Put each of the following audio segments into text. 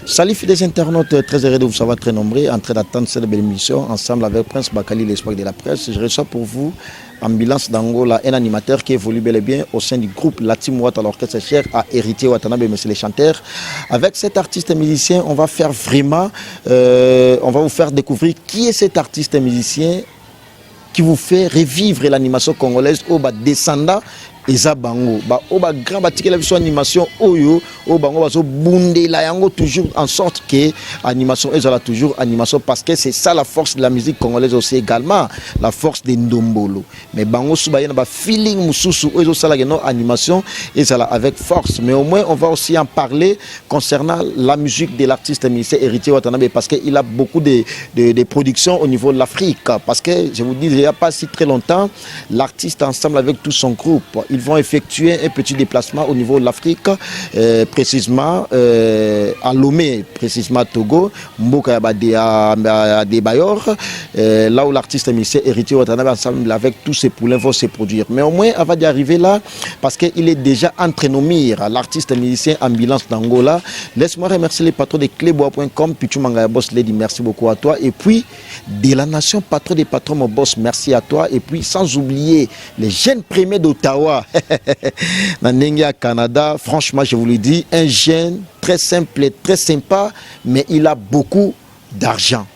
Salut fidèles internautes, très heureux de vous savoir très nombreux en train d'attendre cette belle émission ensemble avec Prince Bakali, l'espoir de la presse. Je reçois pour vous Ambulance d'Angola, un animateur qui évolue bel et bien au sein du groupe La Team Wata, l'orchestre cher à Héritier Watanabe, monsieur les chanteurs. Avec cet artiste musicien, on va faire vraiment, on va vous faire découvrir qui est cet artiste musicien qui vous fait revivre l'animation congolaise au bas descendant eza bango ba oyo bagrand batikela biso animation oyo oyo bango bazobundela yango toujours en sorte que animation ezala toujours animation, parce que c'est ça la force de la musique congolaise aussi, également la force de ndombolo. Mais bango su baye na bafeeling mosusu oyo ezosalaka no animation ezala avec force. Mais au moins, on va aussi en parler concernant la musique de l'artiste musicien Héritier Watanabe, parce qu'il a beaucoup de productions au niveau de l'Afrique. Parce que je vous dis, il n'y a pas si très longtemps, l'artiste ensemble avec tout son groupe, ils vont effectuer un petit déplacement au niveau de l'Afrique, précisément à Lomé, précisément à Togo, mboka ya Adebayor, là où l'artiste musicien Héritier Watanabe ensemble avec tous ses poulains vont se produire. Mais au moins, avant d'y arriver là, parce qu'il est déjà entre nos mires, l'artiste musicien Ambulance d'Angola, laisse-moi remercier les patrons de clébois.com, Pichu Mangaya Boss Lady, merci beaucoup à toi. Et puis, de la nation, patron des patrons, mon boss, merci à toi. Et puis, sans oublier les jeunes premiers d'Ottawa, na ndenge ya Canada, franchement, je vous le dis, un jeune très simple et très sympa, mais il a beaucoup d'argent.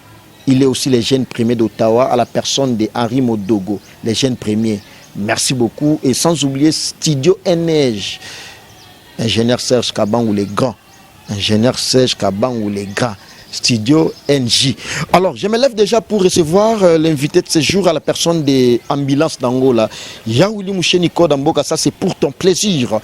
Il est aussi les jeunes premiers d'Ottawa, à la personne de Henri Modogo, les jeunes premiers. Merci beaucoup. Et sans oublier Studio Enej, ingénieur Serge Kabangou les grands. Ingénieur Serge Kabangou les grands. Studio NJ. Alors, je me lève déjà pour recevoir l'invité de ce jour, à la personne des Ambulances d'Angola. Yaouli Moucheni Kodamboka, ça c'est pour ton plaisir.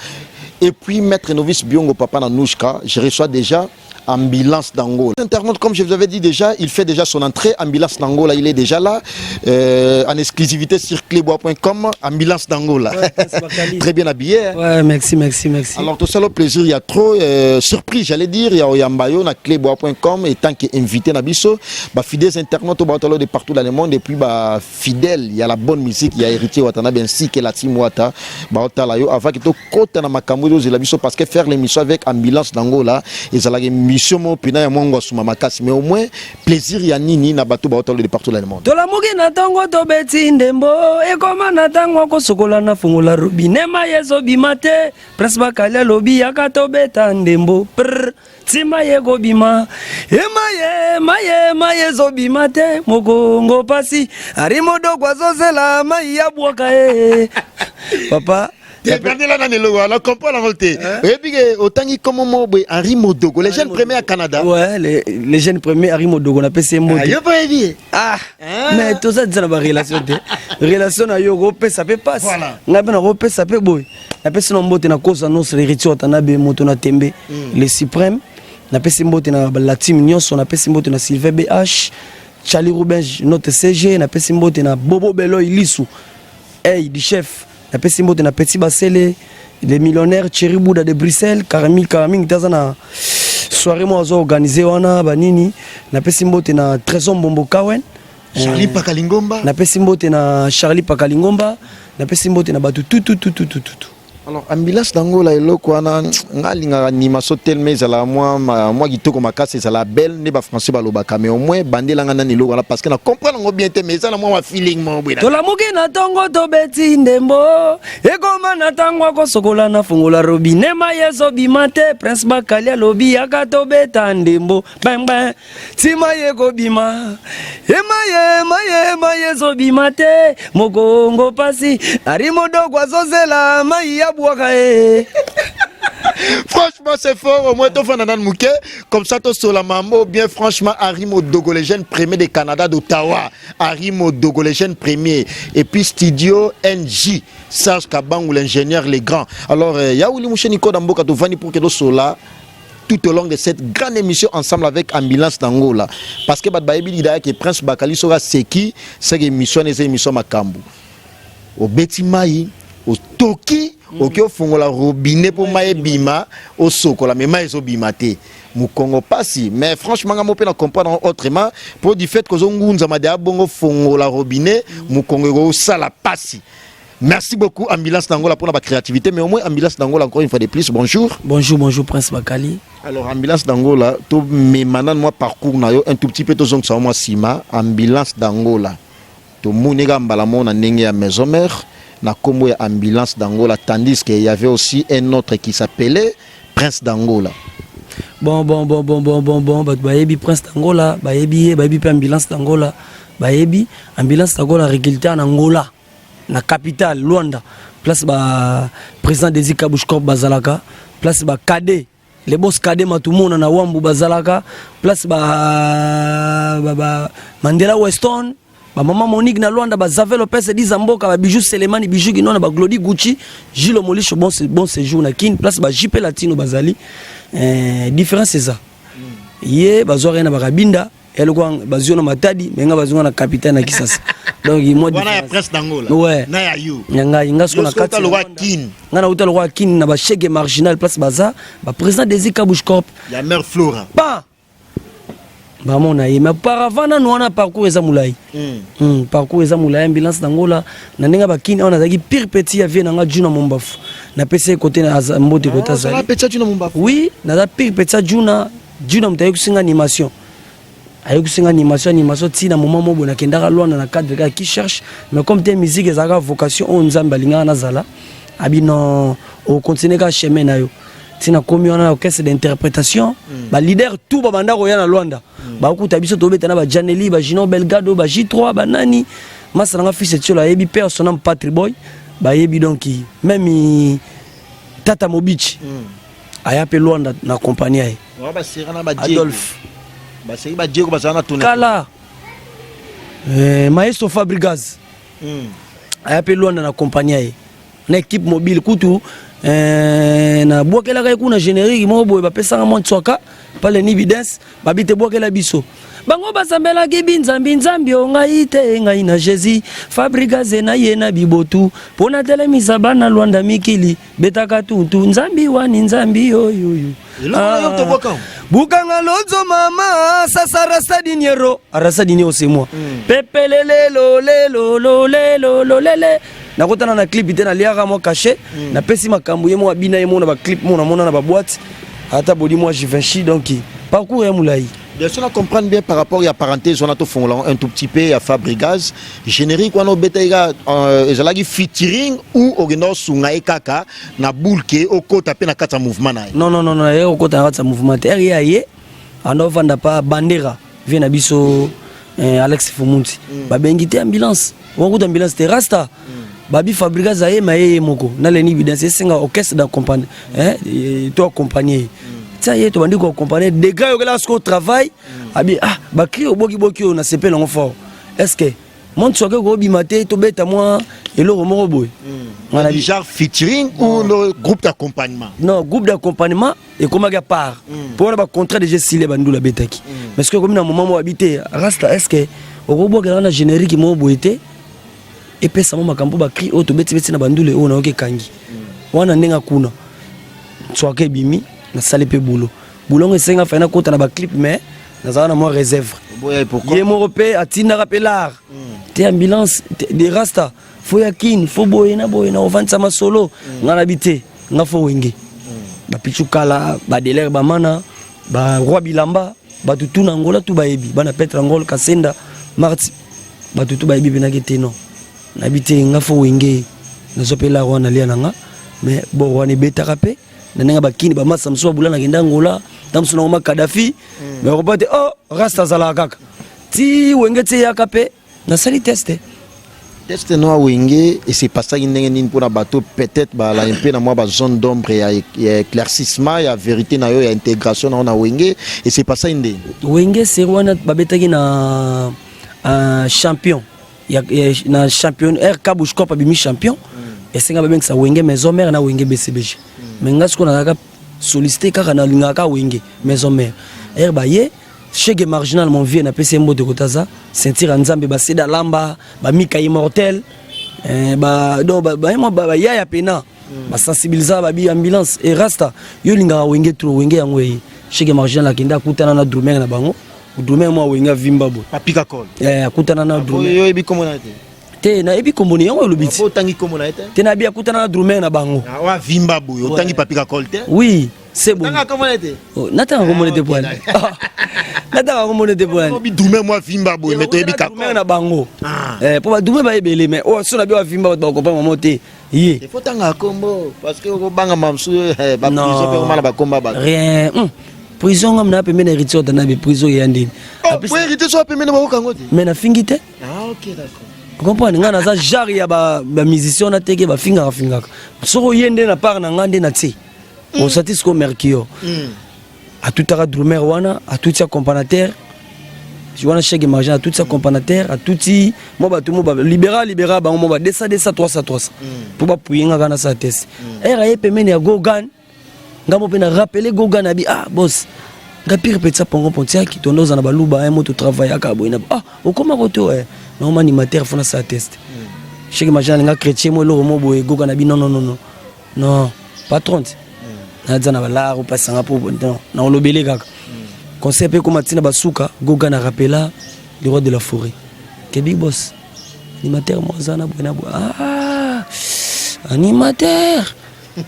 Et puis, Maître Novice Biongo Papa Nanouchka, je reçois déjà Ambulance d'Angola. Internaute, comme je vous avais dit déjà, il fait déjà son entrée. Ambulance d'Angola, il est déjà là, en exclusivité sur clébois.com. Ambulance d'Angola. Ouais, très bien habillé, hein. Ouais, merci, merci, merci. Alors, tout ça, le plaisir, il y a trop surpris, j'allais dire, il y a Oyambayo, na clébois.com, en tant qu'invité na biso, bah, fidèles internautes, bah, de partout dans le monde, et puis, bah, fidèles, il y a la bonne musique, il y a Héritier Watanabe, ainsi que la team Wata, bah, yo, avant que tokota na makambo, biso, parce que faire l'émission avec Ambulance d'Angola, et ça, la émission, mo pina ya mwango asuma makasi, mais au moins plaisir ya nini na bato baotalo de partout dans le monde. Tolamuki na ntongo, tobeti ndembo, ekoma na ntango akosokola na fungola robinet, mai ezobima te. Prince Bakali alobi yaka tobeta ndembo prr ntima ye kobima emaye maye mai ezobima te, mokongo pasi ari modoko azozela mai ya bwaka ye papa. Bandela nani eloko wana, comprendre yango te. Oyebi ke otangi komo mo boye, Henri Modogo, les jeunes premiers à Canada. Ouais, les jeunes premiers, Henri Modogo, napesi ye mbote. Yo mpo oyebi. Ah, mais toza tiza na barelation te, relation na yo okopesa mpe pasi, ngai mpe nakopesa mpe boye. Napesi na mbote na koza nyonso, Héritier Watanabe, moto na tembe, le suprême. Napesi mbote na la team nyonso, napesi mbote na Sylvain BH, Charlie Rubin, notre CG, napesi mbote na Bobo Belo Ilisu, hey du chef, napesi mbote na Petit Basele, le millionnaire Thierry Bouda de Bruxelles, Karamil Karaming taza na soirée mo azo organiser wana banini. Napesi mbote na Trésor Mbombo Kawen. Charlie Pakalingomba. Napesi mbote na Charlie Pakalingomba, napesi mbote na bato tutututututu. Alors, Ambulance d'Angola, eloko wana nga alingaka animation tellement ezala mwa kitoko makasi, ezala belle nde bafrançais balobaka. Mais au moins bandelanga nani eloko wana, parce que na comprendre yango bien te, mais eza na mwa feeling mo boye. Tolamuki na ntongo, tobeti ndembo, ekoma na ntango akosokola na fungola robinet, mai ezobima te. Prince Bakali alobi yaka tobeta ndembo bangba ntima ye kobima emaye maye mai ezobima te, mokongo pasi ari modoko azozela mai ya bwaka ye. Franchement, c'est fort. Au moins tofanda nanu moke comme ça, tosola mambo bien. Franchement, Harry Modogo, le jeune premier de Canada, d'Ottawa, Harry Modogo, le jeune premier, et puis Studio NJ, Serge Kabangu, l'ingénieur, les grands. Alors Yaouli Moucheni Kodamboka, tovandi pour que tosola tout au long de cette grande émission ensemble avec Ambulance d'Angola. Parce que bato bayebi lidaya ke Prince Bakali soka seki seke émission eza émission makambo. Obeti mai, otoki, oki ofungola robinet mpo mai ebima, osokola, mais mai ezobima te, mokongo pasi. Mais franchement, nga mo mpe na comprendre autrement, mpo du fait kozongunzama deya bongo, fongola robinet, mokongo ekosala pasi. Merci beaucoup Ambulance d'Angola pour la créativité, mais au moins Ambulance d'Angola, encore une fois de plus, bonjour. Bonjour, bonjour Prince Bakali. Alors Ambulance d'Angola, to mais maintenant moi parcours na yo un tout petit peu to zonga mwa sima Ambulance d'Angola. To monega mbala mona ndenge ya maison mère na kombo ya Ambulance d'Angola, tandis qu'il y avait aussi un autre qui s'appelait Prince d'Angola. Bon, bon, bon, bon, bon, bon, bon, bato bayebi Prince d'Angola, bayebi ye, bayebi mpe Ambulance d'Angola, bayebi Ambulance d'Angola régulièrement na Angola, na capitale Luanda, place ba président Desi Kabushkop bazalaka, place ba cadet, les boss cadet Matumona na Wambu bazalaka, place ba Mandela Weston, ba mama Monique na Luanda, ba Zavel Lopez Diza Mboka, ba Bijou Selemani, Bijou Kinona, ba Glody Gucci, Gilles Molisho, bon, bon séjour na Kin, place ba JP Latino bazali. Différence c'est ça. Ye bazwaka na bakabinda eloko bazwi na Matadi, me nga bazwi na capitale na Kisasa. Donc moi wana ya Prince d'Angola. Ouais. Na ya yo. Ya ngai, nga siko na kati. Lokwa Kin. Nga nauta lokwa Kin na bashege marginal, place baza ba président Desi Kabush Corp. Ya mère Flora. Pa bamona ye, mais auparavant nanu wana parcours eza molai. Parcours eza molai. Ambulance d'Angola na ndenge bakini awa, nazalaki pire petit ya vie na nga Juna Mombafu. Napesi ye kote na mbote kote azali. Petit Juna Mombafu. Oui, naza pire petit ya Juna. Juna moto ayekisi nga animation, ayekisi nga animation, animation ntina moment mo boye nakendaka Lwanda na cadre kaka qui cherche, mais comme te musique ezalaka vocation oyo Nzambe alingaka nazala, abi non, okontinue kaka chemin na yo. Ntina komi wana na orchestre d'interprétation, baleader tout babanda koya na Lwanda, bakuta biso tobeta na bajaneli, bajino Belgado, ba J3, banani masa nanga fils Etiolo ayebi, père son âme Patri Boy bayebi. Donc même tata Mobichi aya mpe Lwanda na compagnie ye. Adolphe. Baseri badiego bazala na tona. Kala maestro Fabrigaz aya mpe Lwanda na compagnie ye na équipe mobile kutu. Nabwakelaka ye kuna générique moko boye, bapesanga mwa ntswaka pale ni bidens, babi te bwakela biso. Bango basambelaki binzambi nzambi o ngai te, ngai na Jésus Fabrigaze na ye na bibotu mpo natelemisa bana Lwanda mikili betaka tutu nzambi wani nzambi oyoyo. Eloko na yo tobwaka. Bukanga lonzo mama sasa rasta diniero rasta diniero, c'est moi. Pepelelelo lelo lolelo lolele nakotana na clip te, naliaka mwa cachet, napesi makambo ye mo abina ye mo na baclip mo namona na baboîte ata bodi mwa Givenchy. Donc parcours ya molai. Bien sûr, on comprend bien par rapport à parenthèse, on a tout un tout petit peu à Fabrigaz. Générique, on a bêta ezalaki featuring ou okenda osunga ye kaka na bulke okota pe na kati ya mouvement na ye? Non, non, non, non, ye okota na kati ya mouvement te. Ere ye aye anda ovanda pa Bandera, vie na biso Alex Fumunti, babengi te Ambulance, wakuta Ambulance te rasta, babi Fabrigaz aye ma ye ye moko na Leni Evidence, esenga orchestre d'accompagne to accompagner ye. Tia ye tobandi koaccompagne degré oyokelaka sikoyo travail, abi ah bacri obokiboki oyo nasepeli yango fort, est ce que monti soki okobima te tobeta mwa eloko moko boye? Nga na genre featuring ou le groupe d'accompagnement? Non, groupe d'accompagnement ekomaki à part mpo wana bacontrat déjà esili, bandula abetaki, mais soki ekomi na moment moko abi te rasta, est ce que okobwakelanga na générique moko boye te, epesa mo makambo bacri oyo tobetibeti na bandule oyo nayoki ekangi wana ndenge akuna ntswaka ebimi, nasali mpe bulo bulongo esenga fai nakota na baclip, mais nazala na mwa réserve. Boye pourquoi? Ye moko mpe atindaka mpe lar te Ambulance de rasta fo ya kini fo boye na boye na ovandisa masolo. Nga nabi te, nga fo Wenge, bapichu kala badelere bamana baroi bilamba bato tu na Angola tu bayebi bana Petre Angol Kasenda Marti bato tu bayebi mpenaki te. Non, nayebi te, nga fo Wenge, nazwa mpe lar wana lia na nga, mais bor wana ebetaka mpe na ndenge bakini bamasa mosusu babula nakende Angola ta mosusu nango makadafi, mais okopa te oh rasta azalaka kaka ti Wenge ti eyaka mpe nasali test. Test no Wenge esepasaki ndenge nini mpona bato peut-être balai mpe na mwa bazone d'ombre ya éclaircissement ya vérité na yo ya intégration na yo na Wenge, esepasaki ndenge? Wenge seri wana babetaki na champion ya, na champion RK Bushcop abimi champion, esenga babengisa Wenge Maison Mère na Wenge BCBG, mais nga sikoyo nazalaka sollicité kaka nalingaka kaka Wenge Maison Mère. Ere baye chege marginal, mon vieux, napesi ye mbote kotaza ceinture ya Nzambe, baseda lamba bamika immortel, donc bayaya pena basensibiliza babi Ambulance e rasta yo olingaka Wenge trop, Wenge yango eye. Chege marginal akende akutana na drumer na bango, drumer mwa Wenge avimba boye. Papika Kol. Akutana na drumer. Oyo oyebi komona te. Te, nayebi komboni yango olobi ti. Otangi kombo na ye te? Te, nayebi akutana na drummer na bango. Ah, oyo avimba boye, otangi Papi Kakol te? Oui, c'est bon. Otanga kombo na ye te? Oh, natanga kombo na ye te poani. Natanga kombo na ye te poani. Obi drummer mo avimba boye, mais toyebi Drummer Kakol. na bango. Ah. Eh, po badrumer bayebele, mais oyo so na bi avimba, bato bakocomprendre mamo te ye. Il faut tanga kombo parce que okobanga mamosu baprison mpe komana bakomba bato. Rien. Prison ngam na pembeni héritier Watanabe, prison eya ndeni. Oh, po héritier so pembeni bakokango te. Mais nafingi te. Ah, ok, d'accord. Comprendre nga naza genre ya bamusicien wana teke bafingaka fingaka. Soki oye nde na part na nga nde na tie osati siko Mercure atutaka drummer wana, atuti accompagnateur wana, chèque margin, atuti accompagnateur, atuti mwa bato mo libéra libéra bango mo ba 200 200 300 300 mpo bapuye nga kaka nasala test. Ere aye pembeni ya Gogan, nga mo mpe na rappele Gogan abi: "Ah boss, nga pire petit pongo pontiaki tondo oza na baluba ye moto travaillaka boye na ah okoma koto eh naoma animateur fo nasala test." Chèque margin alinga chrétien mo eloko mo boye. Gogan abi: "Non, non, non, non, non, patron ti naza na balare opasanga mpo non na olobele kaka conseil." Mpe ekoma ntina basuka, Goga na rappela le roi de la forêt ke big boss animateur mo aza na boye na boye, ah, animateur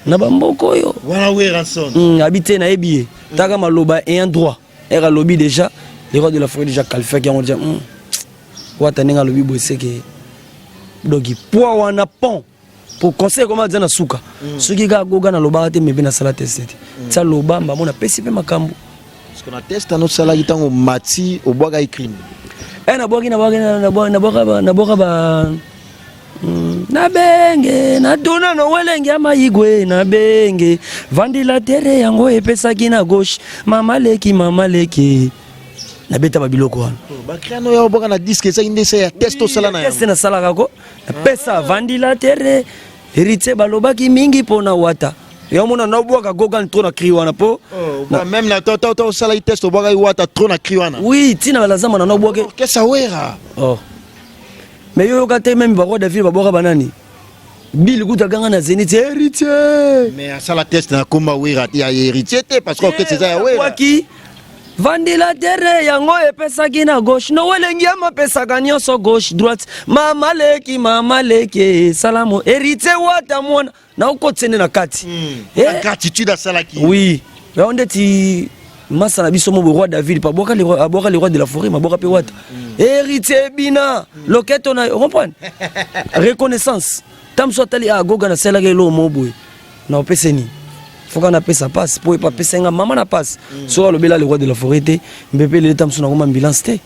na bamboka oyo. Wana Werrason. Abi te, nayebi ye taka maloba ayant droit. Ere alobi déjà, le roi de la forêt déjà qualifiaki yango déjà. Wata ndenge alobi boye seke, donc poids wana pont po conseil ekoma aza na suka. Soki kaka Goga nalobaka te, mebe nasala test te, tia loba mbamo napesi mpe makambo. Parce que na test ano osalaki ntango mati obwakaki crime. E nabwaki nabwaki nabwaka ba nabenge natuna nowelenge ya mayigwe nabenge ventilateur yango epesaki na gauche, mama leki, mama leki, nabeta babiloko wana. Bacri ano ya obwaka na disque ezaki nde esa ya test osala na test yango. Nasalaka ko napesa ventilateur héritier balobaki mingi mpona Wata yango mona nabwaka Gogan trop na cri wana mpo Oh, même na to to osalaki test, obwakaki Wata trop na cri wana. Oui, ntina balazama na nabwake. Orchestre Wera. Oh. Mais yo yoka te, même baroi David babwaka banani Bill kuta ganga na Zénith héritier. Mais asala test na komba Wera ya héritier te, parce que orchestre eza ya Wera. Waki ventilateur yango epesaki na gauche, nowelengi ya mapesaka nyonso gauche droite, mama leki, mama leki, salamu héritier Wata mwana naokotisa nde na kati. La gratitude asalaki. Oui, yango ndeti masa na biso mo boye roi David pa abwaka le roi, abwaka le roi de la forêt, mabwaka mpe Wata héritier bina loketo na comprendre reconnaissance. Ta mosu atali ah Goga nasalaki eloko mo boye na opese nini, foka napesa passe po epa apesa nga mama na passe. Soki alobela le roi de la forêt te, mpepe lelo ta mosu nakoma ambulance te.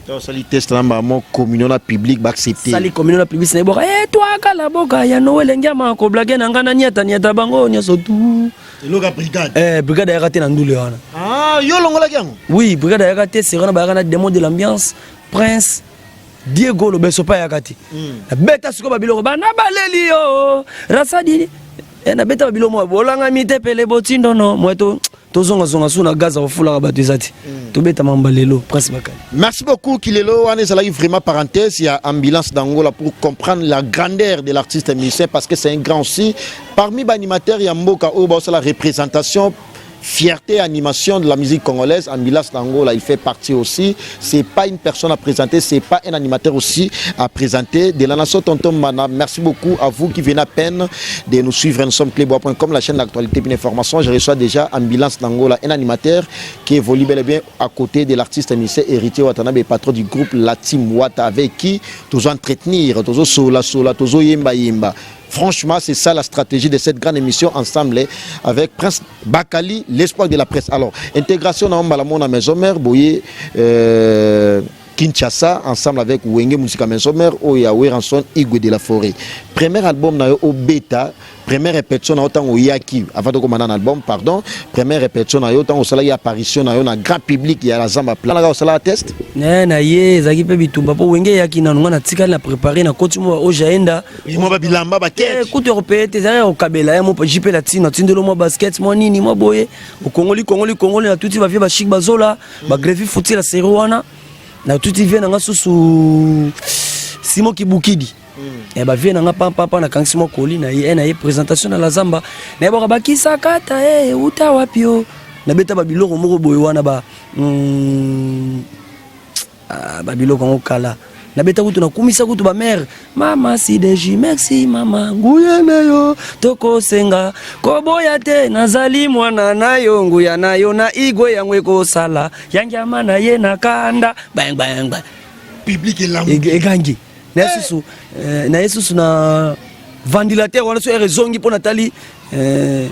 Osali test na bango communion na public baaccepte. Sali communion na public, nayebwaka e twakala boka ya noel ngiama koblage na nga na niata niata bango nyonso tu. Eloko ya brigade. Eh, brigade ayaka te na ndule wana. Ah, yo olongolaki yango. Oui, brigade ayaka te. Serana bayaka na démon de l'ambiance, prince Diego Lobeso mpe ayaka te. Nabeta sikoyo babiloko bana baleli yo rasadini. Nabeta babiloko mwa bolangami te pele botindono mwa to tozongazonga su na gaz akofulaka bato eza te, tobeta mamba lelo prince Bakali. Merci beaucoup, Kilelo. Wana ezalaki vraiment parenthèse ya ambulance d'Angola pour comprendre la grandeur de l'artiste musicien, parce que c'est un grand aussi parmi baanimateur ya mboka oyo baosala représentation, fierté, animation de la musique congolaise. Ambulance d'Angola, il fait partie aussi. C'est pas une personne à présenter, c'est pas un animateur aussi à présenter. De la nation Tonton Mana, merci beaucoup à vous qui venez à peine de nous suivre. Nous sommes clébois.com, la chaîne d'actualité et d'information. Je reçois déjà Ambulance d'Angola, un animateur qui évolue bel et bien à côté de l'artiste musicien Héritier Watanabe, patron du groupe La Team Wata, avec qui tous entretenir, tous sola sola, tous yemba yemba. Franchement, c'est ça la stratégie de cette grande émission ensemble avec Prince Bakali, l'espoir de la presse. Alors, intégration dans Mbalamona Maison Mère, Boye, Kinshasa, ensemble avec Wenge Musica Maison Mère, oya Werrason, Igwe de la Forêt. Premier album na yo au bêta, première répétition na yo ntango oyaki, avant de commander un album, pardon, première répétition na yo ntango osalaki apparition na yo na grand public ya la Zamba Plan, osala test. Ne na ye ezalaki mpe bitumba mpo Wenge eyaki nanu, nga natikali na préparé na koti mo oyo jaenda. Mwa babilamba bakete. Kutu ya kopeye te, ezalaki ya kokabela ye mo jipe latino atindelo mwa basket mwa nini mwa boye okongoli kongoli kongoli natuti bavie bashik bazola bagrevi futi la sero wana natuti vie na nga susu Simon Kibukidi. Bavie na nga pampampa nakangisi mwa koli na ye na ye présentation na la Zamba nayebaka bakisaka ta e uta wapi o nabeta babiloko moko boye wana ba ah, babiloko yango kala. Nabeta kutu nakumisa kutu ba mère. Mama Sideji, merci mama, nguya na yo tokosenga koboya te, nazali mwana na yo, nguya na yo na igwe yango ekosala yangiama na ye na kanda bang bang bang. Public elamu. Egangi. Na ye susu, eh, na ye susu na ventilateur wana so ere ezongi mpo natali eh,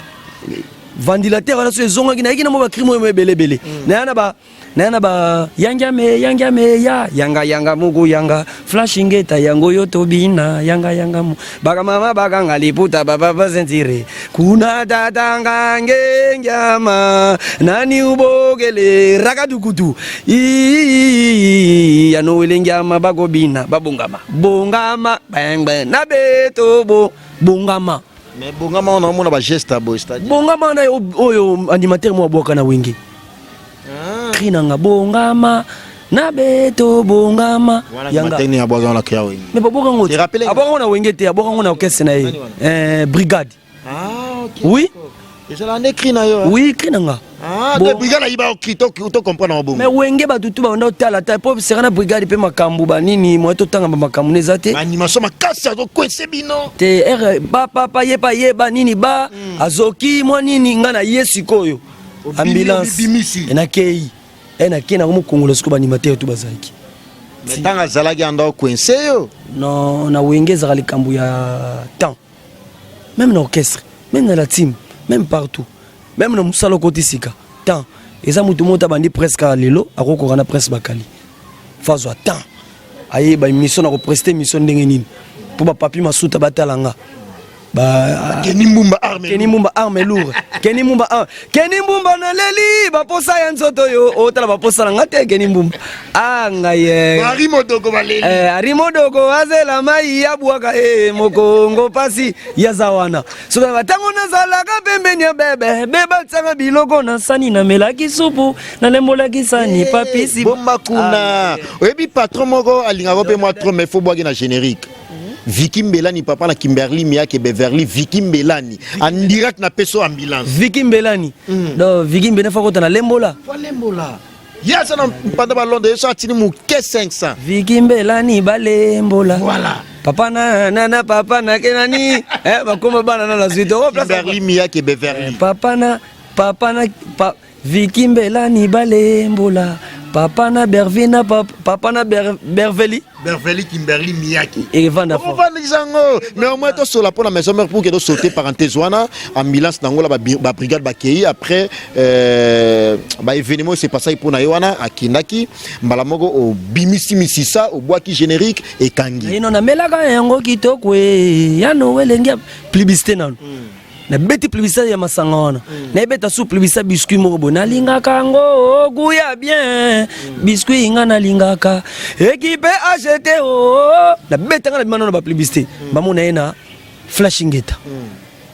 ventilateur wana so ezongaki nayaki na mwa bacrime oyo ebele ebele. Na ya na ba Naya na ba yangiame yangiame ya yanga yanga muku yanga flash ngeta yango yo tobina yanga yanga mu baka mama bakanga liputa baba basentire kuna tatanga ngengyama nani ubokele rakadukutu ya nowele ngyama bakobina babongama bongama bang bang na beto bo bongama. Mais bongama wana omona ba geste ya boye, c'est-à-dire bongama na oyo animateur mo abwaka na wenge. Cri nanga bongama na beto bongama yanga mais babwaka ngo abwaka ngo na wenge te, abwaka ngo na orchestre na ye eh, brigade. Ah, okay. Oui, ezala nde cri na yo. Oui, cri nanga. Ah, de brigade ayiba cri to to comprendre bongo. Mais wenge bato tu banda otala ta po sera na brigade pe makambo banini moye totanga ba makambo neza te. Animation makasi azo kwese bino. Te er ba papa ye pa ye ba nini ba azoki mwa nini nga na ye sikoyo. Ambulance nakei e nakei nango mokongola sikoyo baanimateur to bazalaki. Ntango azalaki anda ocoince yo. Non, na wenge ezalaka likambo ya temps, même na orchestre, même na la team, même partout, même na mosala okoti sika temps eza motu moko abandi presque lelo akokoka na prince bakali fazwa temps ayeba émission na kopreste émission ndenge nini mpo bapapi masuta batala nga. Ba Kenny Mbumba arme. Kenny Mbumba arme lourde. Kenny Mbumba arme. Kenny Mbumba na leli baposa ya nzoto yo otala baposa na nga te Kenny Mbumba. Ah ngai eh. Ari Modogo baleli. Eh, Ari Modogo azela mai ya bwaka eh mokongo pasi ya zawana. Soka batango nazalaka pembeni ya bebe, beba tsanga biloko na sani na melaki supu, na lembolaki sani eh, papisi. Bomba kuna. Oyebi patron moko alingaka pe moi trop mais faut bwaki na générique. Vicky Mbelani papa na Kimberly Miyake Beverly Vicky Mbelani en direct na peso ambulance. Vicky Mbelani. Donc Vicky Mbelani faut kota na lembola. Faut lembola. Ya sana mpanda ba Londres so atini muke 500. Vicky Mbelani balembola. Voilà. Papa na na na papa na kenani eh bakoma bana na la suite. Oh place Kimberly Miyake Beverly. Eh, papa na papa na pa, Vicky Mbelani balembola. Papa na Bervina papa, papa na Ber, Berveli. Berveli Kimberly Miyaki. Evanda fort. Ovanda zango. Mais au moins to sola pour la maison mère pour que to sauter parenthèse wana ambulance nango la ba, ba brigade ba kei après ba événement s'est passé pour na yo wana akindaki mbala moko o bimisi misisa o bwaki générique et kangi. Ino na melaka yango kitoko e ya Noël ngia publicité nanu. Na beti publicité ya masanga wana. Na beta sous publicité biscuit moko bo nalingaka yango goût ya bien. Biscuit nga nalingaka. Équipe acheté oh. Na beta nga na bimana na ba publicité. Ba mona ye na flashingeta.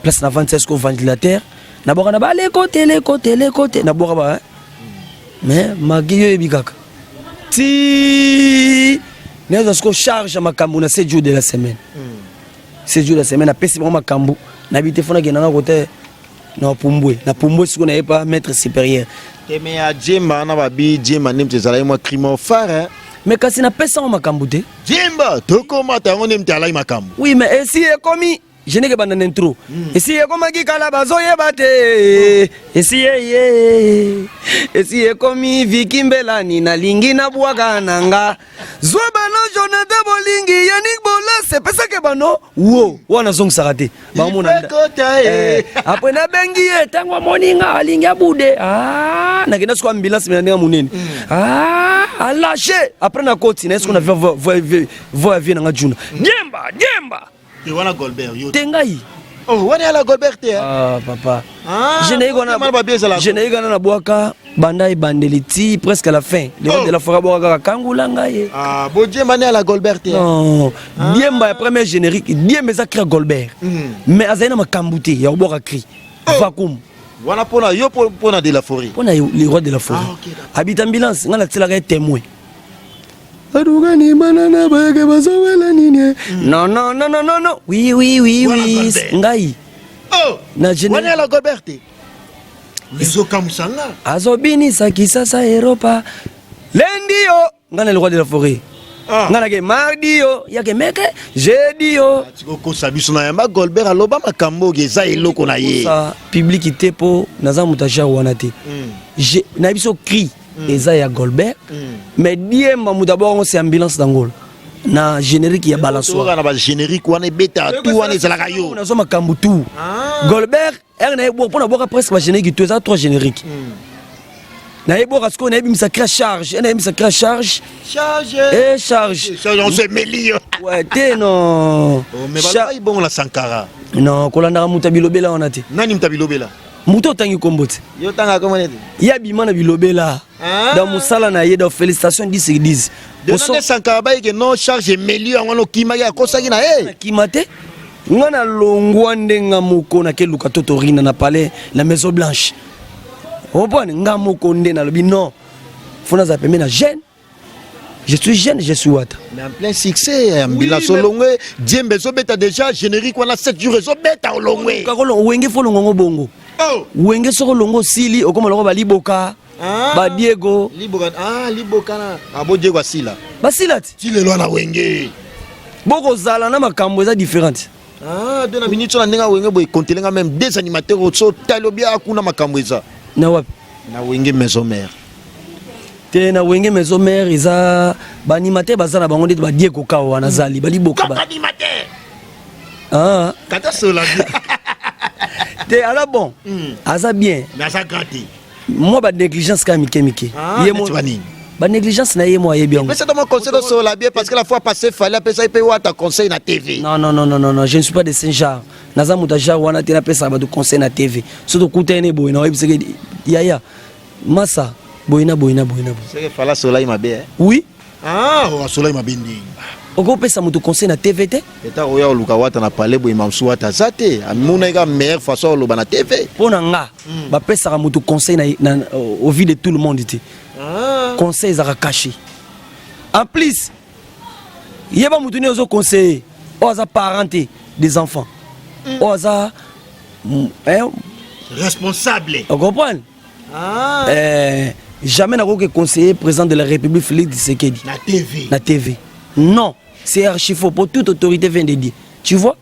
Place na 26 ko ventilateur. Na boka na ba les côtés les côtés les côtés na boka ba. Mais magi yo ebikaka. Ti nazo siko charge makambo na 7 jours de la semaine. 7 jours de la semaine apesi bango makambo na bite fona ke nanga kote na pumbwe na pumbwe siko na yepa maître supérieur. Teme ya Djemba na babi Djemba ndemte ezalaki mwa crime phare hein. Mais kasi na pesa ngo makambo te. Djemba tokoma tango ndemte alaki makambo. Oui mais esi ekomi je n'ai que banda na intro. Esi ekomaki kala bazoyeba te. Esi ye ye. Esi ekomi Vicky Mbelani nalingi nabwaka na nga. Zwa bano Jonathan Bolingi Yannick Bolas epesake bano wo wana zongisaka te. Bamona nda. Ikota, eh. Eh, après nabengi ye ntango amoni nga alingi abude. Ah, nakenda siko ambulance mena ndenge monene. Ah, alâché. Après nakoti na ye siko na voie ya vie na nga Juna. Diemba, diemba. Te wana Goldberg yo. Te ngai. Oh, wana ya la Goldberg te. Ah, papa. Ah, je n'ai gana mana ba bien la. Je n'ai gana na bwaka banda ebandeli ti presque à la fin. Le roi Oh. de la forêt bwaka kaka kangula ngai. Ah, bo Diemba ne la Goldberg te. Non, Diemba ya premier générique, Diemba eza cri ya Goldberg. Mais azali na makambo te ya kobwaka cri. Vacuum. Wana pona yo pona de la forêt. Pona yo, le roi de la forêt. Ah, ok, d'accord. Habite ambulance, nga natielaka ye témoin. Adukani banana bayeke bazowela nini? Non, non, non, non, non, non. Oui, oui, oui, Wana oui. Goldberg. Ngai. Oh. Na géné- Wana la Goldberg te. Ezokamwisa nga. Azobinisa kisasa Europa. Lendi yo. Nga na le roi de la forêt. Ah. Nga nake mardi yo, yake meke, jeudi yo. Tikokosa biso na yamba Golbert aloba makambo oyo eza eloko na ye. Sa public te po naza moto ya genre wana te. Na biso cri eza ya Golbert. Mais diemba moto abongo c'est ambulance d'Angola. Na générique ya balançoire. Toka na ba générique wana ebeta tout wana ezalaka yo. Nazwa makambo tout. Golbert ere na ye mpo na bwaka presque ba générique tout eza trois générique. Nayebwaka sikoyo nayebimisa cri charge, e nayebimisa cri charge. Charge. E charge. Charge on se meli yo. Ouais te non. Oh, mais balobaki bongo na Sankara. Non, kolandaka moto ya bilobela wana te. Nani moto ya bilobela? Moto otangi kombo te. Yo otangaka kombo nete? Ye abima na bilobela. Ah. Dans mosala na ye, dans félicitation 10 sur 10. De nde Sankara bayeke non charge emeli yango wana okimaki akosaki na ye. Nakima te. Nga nalongwa nde nga moko nakeluka totorina na palais na Maison Blanche. Comprendre nga moko nde nalobi non. Faut nazala pembeni na jeune. Je suis jeune, je suis wata. Mais en plein succès, ambulance Oui, mais- olongwe, diembe ezobeta déjà générique wana 7 jours ezobeta olongwe. Kakolo wenge fo longongo bongo. Oh. Wenge soko longo sili okoma longo baliboka. Ah. Ba Diego. Liboka, ah liboka na. Abo Diego asila. Basila ti. Ti lelo na wenge. Bokozala na makambo eza différente. Ah, de na minute na ndenge wenge boye compter nga même deux animateurs otso talo bia kuna makambo eza. Na wapi? Na wenge maison mère. Te na wenge maison mère eza ba animateur baza na bango ndeti ba Diego Kao wana zali baliboka ba. Animateur. Ah. Kata sola. Te ala bon. Aza bien. Mais aza gâté. Moi ba négligence ka mike mike. Ah, Ye mo neti ba nini? Ba négligence na ye mo ayebi yango. Mais c'est mon conseil de sola bien parce que la fois passée fallait apesa pe wata conseil na TV. Non non non non non non, je ne suis pas de Saint-Jean. Naza moto ya genre wana te napesaka bato conseil na TV. Soki tokutani ne boye na oyebisaki yaya masa boye na boye na boye na boye. C'est que fallait sola mabe hein. Oui. Ah, oh, sola mabe ndingi. Okopesa moto conseil na TV te? Eta oya oluka wata na palais boye mamsu wata aza te. Amona ka meilleure façon oloba na TV. Mpo na nga bapesaka moto conseil na au vu de tout le monde te. Ah. Conseil ezalaka caché. En plus, yeba moto nini ozo conseiller. Oyo aza parent te des enfants. Oyo aza, hein? Responsable. On comprend? Ah. Jamais nakoki conseiller président de la République Félix Tshisekedi. Na TV. Na TV. Non, c'est archi faux pour toute autorité vient de dire. Tu vois?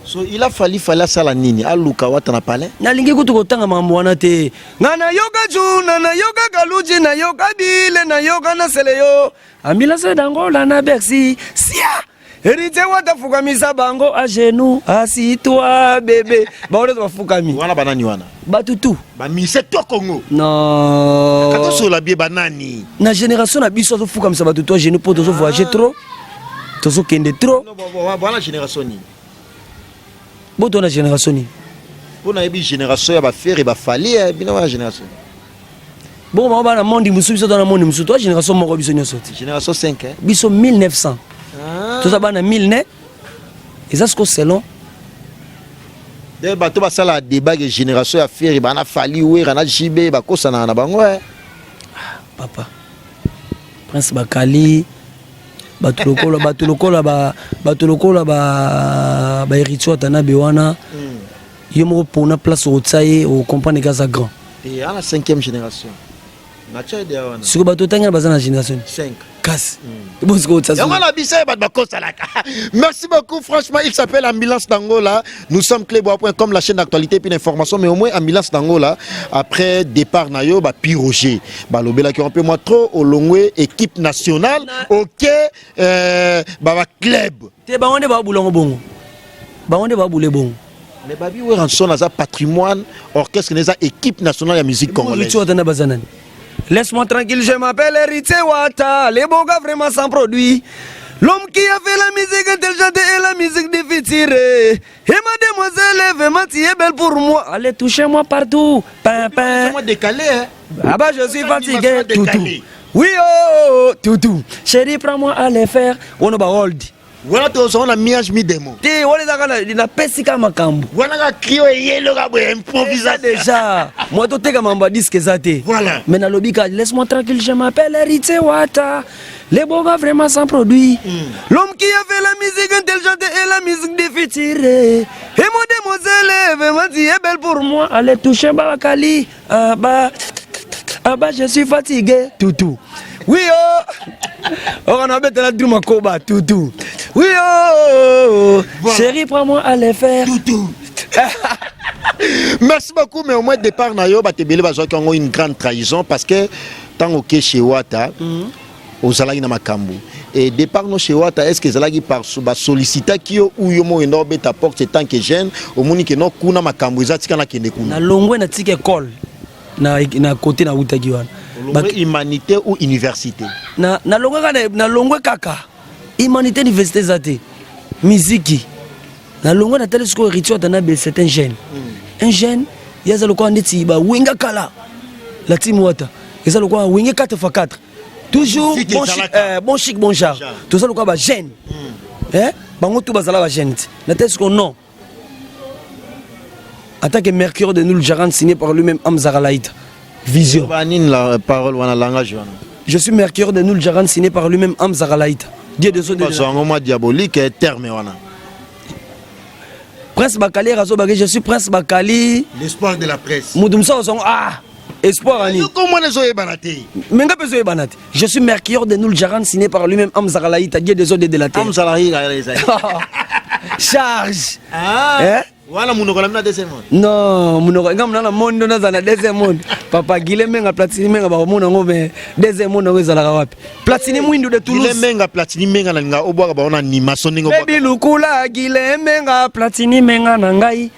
So il a fallu fallait sala nini aluka wata na palais. Nalingi kutu kotanga mambo wana te. Nga na yoka juna na yoka kaluji na yoka bile na yoka na sele yo. Ambulance d'Angola na Bercy. Sia! Héritier wata fukamisa bango à genoux, assis-toi bébé. Ba oyo bafukami. Wana banani wana? Batutu. Ba mise to Congo. Non. Kato sola bie banani. Na génération na biso azofukamisa batutu à genoux po tozo voyager trop. Tozo kende trop. Non, bon, bon, bon, génération ni. Boto na génération ni. Pour na yebi génération ya ba faire et ba fali bino wana génération. Bon, ba na monde musu biso na monde musu toi génération moko biso nyoso. Génération 5 hein. Biso 1900. Ah. Toza bana 1000 eza siko selon. De bato basala débat que génération ya faire ba na fali wera na JB ba kosana na bango hein. Ah, papa. Prince Bakali bato lokola bato lokola ba bato lokola ba ba héritier Watanabe wana. Yo moko pona place otsa ye o comprendre que aza grand. Et à la 5e génération. Na tcha de wana. Siko bato tanga baza na génération 5. Kasi. Bon siko otsa. Yango na bisa ba ba kosalaka. Merci beaucoup franchement, il s'appelle Ambulance d'Angola. Nous sommes cleboa.com, la chaîne d'actualité puis d'information, mais au moins Ambulance d'Angola après départ na yo ba Piroger. Ba lobela ki un peu moins trop au longwe équipe nationale. OK, ba ba club. Te ba onde ba bulongo bongo. Ba onde ba bule bongo. Mais Babi Werrason a patrimoine, orchestre neza équipe nationale de musique congolaise. Héritier Watanabe baza nani? Laisse-moi tranquille, je m'appelle Héritier Wata, les beaux gars vraiment sans produit. L'homme qui a fait la musique intelligente et la musique du futur. Et ma demoiselle, vraiment tu es belle pour moi. Allez, touchez-moi partout. Pin, pin. Moi décalé, hein. Ah bah je suis fatigué. Décalé. Toutou. Oui, oh, oh, toutou. Chérie, prends-moi à les faire. On va hold. Voilà to so na miage mi demo. Te wala ezaka na pesi ka makambo. Wana ka crio yelo ka boye improvisation déjà. Moi to teka mamba disque eza te. Voilà. Mais na lobi ka laisse-moi tranquille, je m'appelle Héritier Wata. Les beaux gars vraiment sans produit. L'homme qui a fait la musique intelligente et la musique du futur. Et mon demoiselle, vraiment tu es belle pour moi. Allez toucher Bakali. Ah bah, ah bah je suis fatigué. Toutou. Oui oh. Oka na betela drum koba tutu. Oui oh. Chérie prends-moi à le faire. Tutu. Merci beaucoup, mais au moins départ na yo bato ebele bazwaki yango une grande trahison parce que ntango oke chez Wata ozalaki na makambo et départ no chez Wata, est ce que ezalaki par basollicitaki yo ou yo moko enda obeta porte tant que jeune, omoni ke no kuna makambo eza, tika nakende kuna? Nalongwe, natika école na côté nautaki wana. Olongwe humanité ou université? Na nalongwe kaka, nalongwe kaka humanité, université eza te. Miziki nalongwe, natali sikoyo Héritier Watanabe, c'est un jeune, un jeune ye aza lokola neti bawenga kala. La team Wata eza lokola Wenge 4 x 4 toujours. Musique bon chic, ezalaka. Bon chic bon genre. Genre. Toza lokola bajeune, eh? Bango tu bazala bajeune ti natali sikoyo non, en tant que Mercure de Noul Jaran signé par lui-même Amzara Laïta Vision. Banini la parole wana, langage wana? Je suis Mercure de Noul Jaran signé par lui-même Amzara Laïta Dieu de son bazwa yango mwa diabolique terme wana. Prince Bakali azobaki je suis Prince Bakali. L'espoir de la presse. Mutu mosusu azongo ah espoir ani. Komona ezoyebana te. Mais nga mpe ezoyebana te. Je suis Mercure de Noul Jaran signé par lui-même Amzara Laïta Dieu des eaux de la terre. Amzala ezali. Charge. Eh? Wana munoko na mina deuxième monde. Non, munoko nga muna na monde, naza na deuxième monde. Papa Gile Menga, Platini Menga bakomona yango, mais deuxième monde yango ezalaka wapi? Platini Mwindu de Gile Toulouse. Menga, Platini Menga, nalinga obwaka bango na animation ndenge obwaka. Baby Lukula, Gile Menga, Platini Menga na ngai,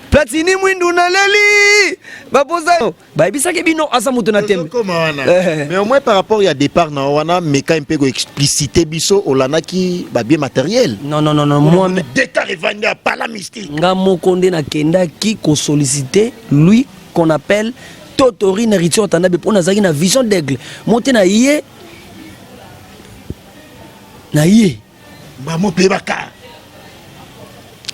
Platini Mwindu, naleli baposa bayebisaki bino aza moto na tembe. Tozokoma wana. Eh. Mais au moins par rapport ya départ na wana, meka mpe koexplicite biso, olandaki babien matériel? Non, non, non, non, moi départ evandi ya pala mystique. Nga moko nde nakendaki kosollicite lui qu'on appelle Totorine Héritier Watanabe, mpo nazalaki na vision d'aigle mo te na ye na ye. Bamo mpe baka.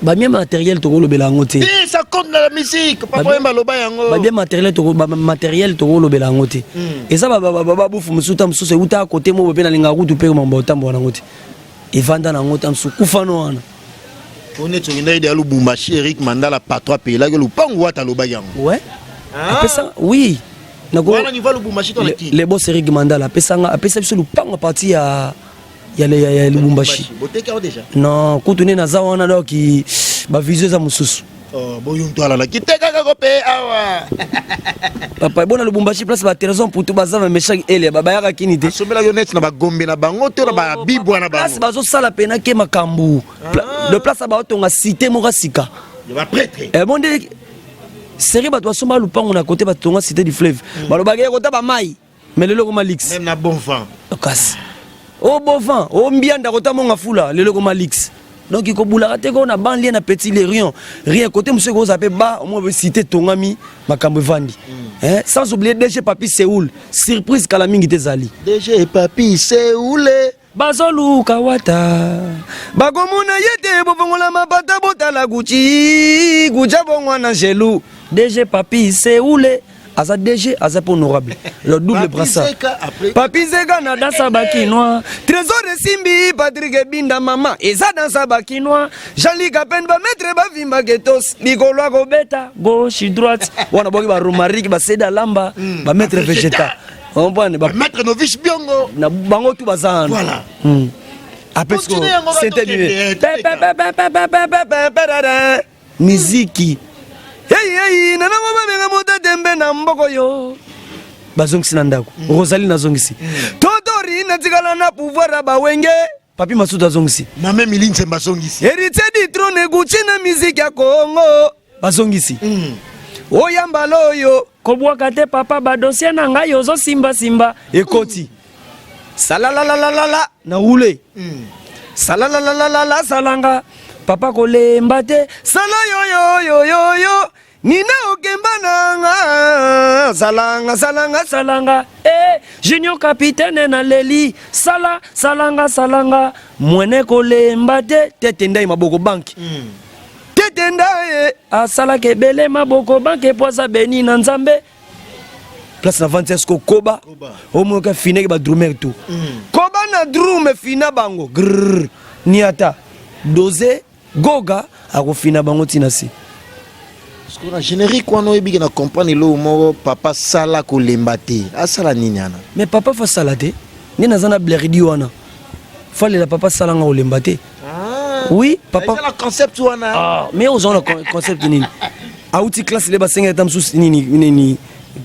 Babien matériel tokolobela yango te. Eh, ça compte na la musique, papa. Oyemba aloba yango. Babien matériel toko matériel tokolobela yango te. Eza babufu mosusu ta mosusu euta kote moko mpe nalingaka kutu mpe mambo otambola nango te, evanda nango ta mosusu kufano wana. Po neti okendaki deya Lubumbashi, Eric Mandala patron apeyelaki lupangu, Wata alobaki yango. Ouais, apesa, oui. Wana niveau Lubumbashi to na Kini? Le boss Eric Mandala apesanga, apesa biso lupango a partir ya Lubumbashi. Boteki yango déjà? Non, kutu nde naza wana, donc bavision eza mosusu. Oh, boyo mutu alalaki te kaka kope awa. Papa bona Lubumbashi, place batrésor mputu baza, bameshaki elia bayaka kini te. Asombelaki yo neti na bagombe na bango to na babibwa na Place bango? Bazosala pena ke makambo de place baotonga cité moko ya sika. Ya baprêtre. Eh, bon nde seri bato basomba lupango na kote batonga cité du fleuve, balobaki ekota bamai, mais lelo ekoma luxe. Même na bon vent. Kasi o bon vent o mbianda kota monga fula, lelo ekoma luxe. Donc ekobulaka te ko na banlieue na petit lerion rien côté mosusu ekozala mpe ba omoi mpe cité etongami, makambo evandi. Eh, sans oublier DG Papi Seoul, surprise kala mingi te ezali. DG Papi Seule. Bazoluka Wata, bakomona ye te, bofongola mapata, botala Gucci Gucci abongwana gelu. DG Papi Seule aza DG, aza mpe honorable, le double Papi brassard. Zeka, après- Papi Zeka na dansa bakinois, Trésor esimbi, Patrik Ebinda, mama eza dansa bakinois, Jean-Luc Apen, bamaître bavimba ketos likolo akobeta gauche droite wana boki baromarike baseda lamba, bamaître végéta, comprendre Maître novice Biongo. Na bango tu baza wana. Voilà. Après Continue yango, c'était batokende, du miziki. Hey, hey, nanango babenga moto tembe na mboko yo bazongisi na ndako. Rosalie nazongisi, Totori natikala na pouvoir ya bawenge, Papi Masutu azongisi. Mame Mili Nzemba azongisi. Héritier du trône Gucci na miziki ya Kongo bazongisi. Oyambala oyo kobwaka te papa, badossier na ngai ozosimbasimba ekoti salalalalala na roule. Salalalalala salanga papa, kolemba te, sala yoyoyoyoyo nina okemba nanga, salanga salanga salanga eh, junior capitaine naleli, sala salanga salanga mwene, kolemba te, tete ndai maboko banki. Tete ndaye asalaka ebele maboko banke po aza beni na Nzambe. Place na vandi esko koba. Koba. Omoyoka fineke badrumer tu koba na drum fina bango grrr niata dose goga akofina bango ntina si. Parce que na générique wana oyebiki na comprendre eloko moko, papa sala kolemba te, asala nini wana? Mais papa fa sala te. Nde naza na blerdi wana. Falela papa salanga olemba te. Ah. Oui, papa. Eza na concept wana. Ah, mais oza na concept nini? Auti classe le basenga ata mosusu nini nini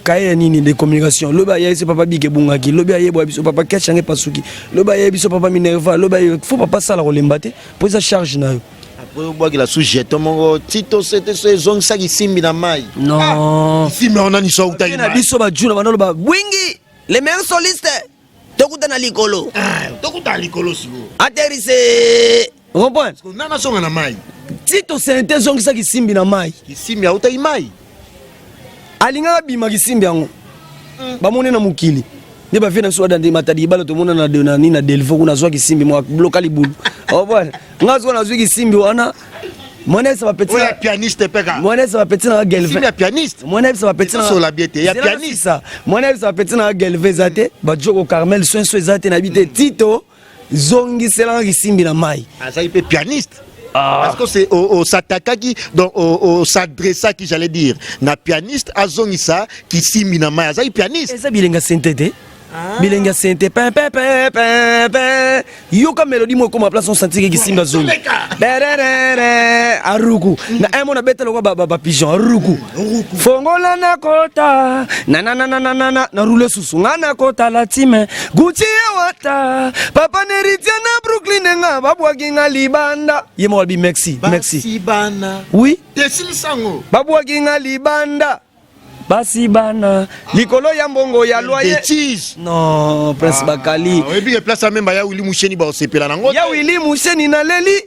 kaye ya nini de communication. Lobi aye biso papa bike ebungaki, lobi aye bwa biso papa ketch yango epasuki, lobi aye biso papa minerva, lobi aye faut papa sala kolemba te po eza charge na yo. Après obwakela sous jeton moko tito sete so ezongisaki simbi na mai. Non. Ah, simbi wana ni so autaki na biso ba juna bana loba bwingi les meilleurs solistes tokutana likolo. Ah, tokutana likolo sikoyo. Atterrissez. Comprends? Nana azonga na mai. Tito sente ezongisa kisimbi na mai. Kisimbi autaki mai. Alingaka bima kisimbi yango. Bamoni na mokili. Nde bavie na biso badande matadi ibala tomona na na nini na Delvaux kuna azwa kisimbi mwa bloka libulu. Comprends? Nga sikoyo nazwi kisimbi wana. Mwana yebisa bapeti Oyo ya pianiste pe kaka. Mwana yebisa bapeti na Gelvin. Kisimbi ya pianiste. Mwana yebisa bapeti na Sola bien te ya pianiste. Mwana yebisa bapeti na Gelvin eza te, ba Joko Carmel soin soin eza te na bi te Tito zongiselanga kisimbi na mai. Azali pe pianiste. Ah. Parce que c'est au, au s'attaquaki donc au, au s'adressaki j'allais dire na pianiste azongisa kisimbi na mai azali pianiste. Eza bilenga sente te. Ah. Bilenga sente pin pin pin pin pin. Yoka mélodie moko ekoma place on sentir que kisimbi azongi. Bererere aruku. Na un mona beta lokwa ba, ba, ba pigeon aruku. Fongola na kota na na na na na na na na roule susu nga na kota la time Gucci ya wata papa Neritia na Brooklyn nga babwaki nga libanda ye moko alobi merci merci Basi bana. Oui Tesilisango. Babwaki nga libanda basi bana likolo ya mbongo ya loyer. Bêtise. Non Prince Bakali. Ah, oyebi ke place amemba ya Willy Musheni ba osepela nango. Ya Willy Musheni naleli.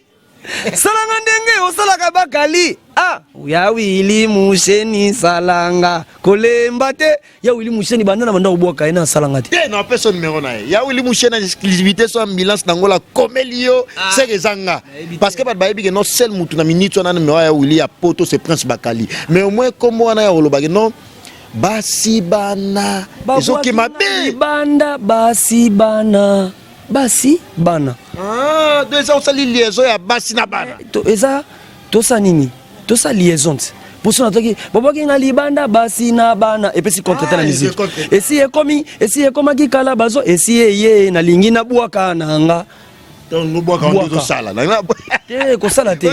Salanga ndenge osalaka bakali. Ah, ya Willy Musheni salanga kolemba te. Ya Willy Musheni banda na banda kobwaka ye na salanga te. Te na pesa numéro na ye. Ya Willy Musheni na exclusivité so ambulance na ngola komeli yo ah. seke ezanga. Parce que bato bayebi ke non seul mutu na minute wana numéro ya Willy ya poto c'est Prince Bakali. Mais au moins kombo wana ya kolobaki non basi bana ezoki mabe. Banda basi bana. Basi bana. Ah, donc eza osali liaison ya basi na bana. Eh, eza tosa nini? Tosa liaison ti. Poso natoki bobwaki nga libanda basi na bana epesi contre na musique. Esi ekomi esi ekomaki kala bazo esi eye nalingi nabwaka na nga. Donc bwaka osala. Te kosala te.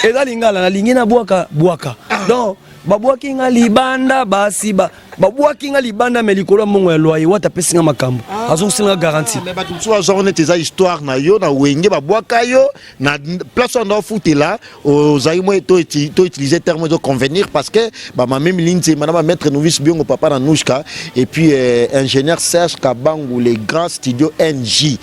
Eza lingala nalingi nabwaka bwaka. Donc babwaki nga libanda basi ba babwaki nga libanda me likolo ya mbongo ya loyer wata apesi nga makambo ah, azongiseli nga garantie mais bato mosusu bazwaka neti eza histoire na yo na wenge babwaka yo na place wana ofutela ozali mwa to utiliser terme ezo convenir parce que bamamemi linzema na bamaître novice biongo papa na nouchka et puis euh, ingénieur Serge Kabangu le grand studio NJ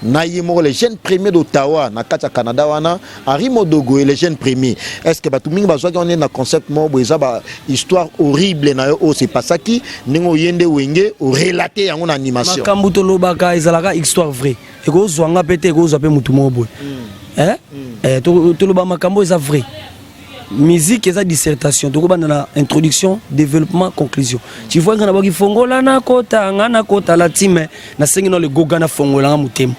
na ye moko le jeune premier d'Ottawa na kati ya Canada wana Henri Modogo et le jeune premier est-ce que bato mingi bazwaki wana na concept moko boye eza ba histoire horrible na yo oyo se passaki ndenge oye nde wenge orelate yango na animation makambo tolobaka ezalaka histoire vraie ekozwa nga mpe te ekozwa mpe motu moko boye eh? Eh, toloba makambo eza vrai musique eza dissertation tokobanda na introduction développement conclusion tu vois nga nabwaki fongola nakota nga nakota la time nasengi na legoga nafongola nga motema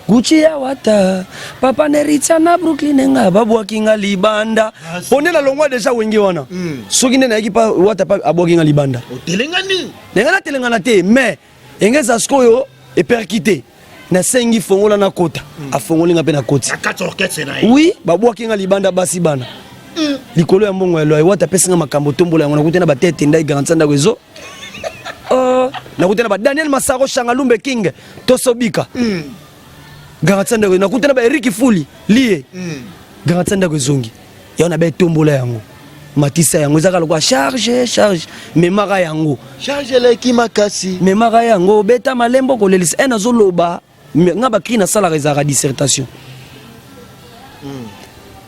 Gucci ya wata papa neritia na Brooklyn nga babwaki nga libanda mpo nde nalongwa deja wenge wana soki nde nayaki pa wata pa abwaki nga libanda otelengani ndenge natelengana te mais enge eza sikoyo epercute nasengi fongola nakota afongoli nga mpe nakoti oui babwaki nga libanda basi bana likolo ya mbongo ya loyer wata apesi nga makambo tombola yango nakuti na batete ndai garanti ndako ezo oh, nakuti na ba Daniel Masaro Shangalumbe King tosobika garanti ndako nakuti na ba Eric Fuli lie garanti ndako ezongi yango na betombola yango matisa yango ezaka lokola charge charge memaka yango charge eleki makasi memaka yango beta malembo kolelisa e nazoloba nga bakri nasalaka ezalaka dissertation